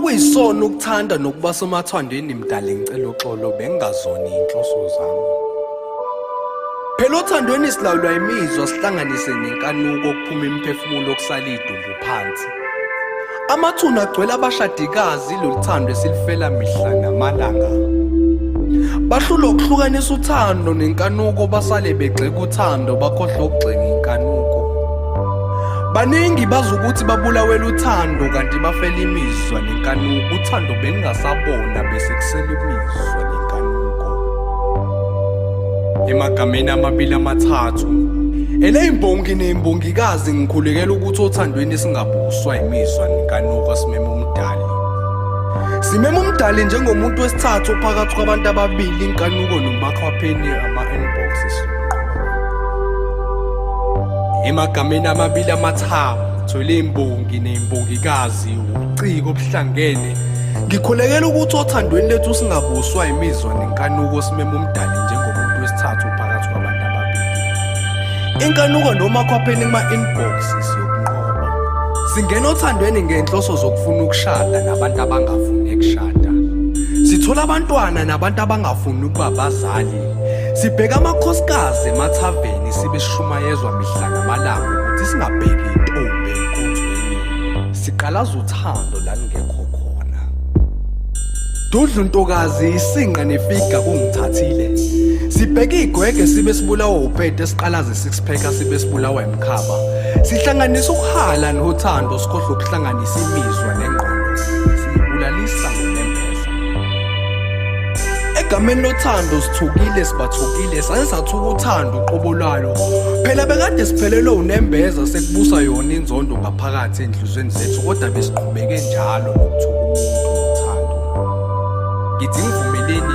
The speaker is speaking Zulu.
Uma kuyisona ukuthanda nokuba somathandweni mdali ngicela uxolo bengingazona iy'nhloso zami. Phela othandweni silawulwa imizwa sihlanganise nenkanuko kuphuma imiphefumulo kusala idumbu phansi. Amathuna agcwele abashadikazi lolu thando esilifela mihla namalanga. Bahlulwa ukuhlukanisa uthando nenkanuko basale begxeka uthando bakhohlwa ukugxeka inkanuko. Baningi bazi ukuthi babulawela uthando kanti bafela imizwa nenkanuko. Uthando belingasabona bese kusela imizwa nenkanuko. Emagameni amabili amathathu eleyimbongi neyimbongikazi ngikhulekela ukuthi othandweni singabuswa imizwa nenkanuko simeme umdali. Simeme umdali njengomuntu wesithathu ophakathi kwabantu ababili inkanuko nomakhwapheni ama-inbox. Emagameni amabili amathathu leyimbongi neyimbongikazi ubuciko obuhlangene. Ngikhulekela ukuthi othandweni lethu singabuswa imizwa nenkanuko simeme umdali njengomuntu wesithathu phakathi kwabantu ababili. Inkanuko nomakhwapheni kuma-inbox siyokunqoba. Singena othandweni ngenhloso zokufuna ukushada nabantu abangafuni ukushada. Sithola abantwana nabantu abangafuni ukuba abazali. Sibheka amakhosikazi emathaveni sibe sishumayezwa mihla namalanga ukuthi singabheki intombi enkonzweni. Siqalaza uthando la lungekho khona. Dudlu ntokazi isinqa nefiga kungithathile. Sibheke igwege sibe sibulawa upete siqalaze six pack sibe sibulawa imkhaba. Sihlanganisa ukuhala nothando sikhohlwe ukuhlanganisa imizwa nengqondo. Siyibulalisa ngonembeza. Egameni lothando sithukile sibathukile saze sathuka uthando uqobo lwalo. Phela bekade siphelelwe unembeza sekubusa yona inzondo ngaphakathi enhlizweni zethu kodwa besiqhubeke njalo nokuthuka umuntu ngothando. Ngithi ngivumeleni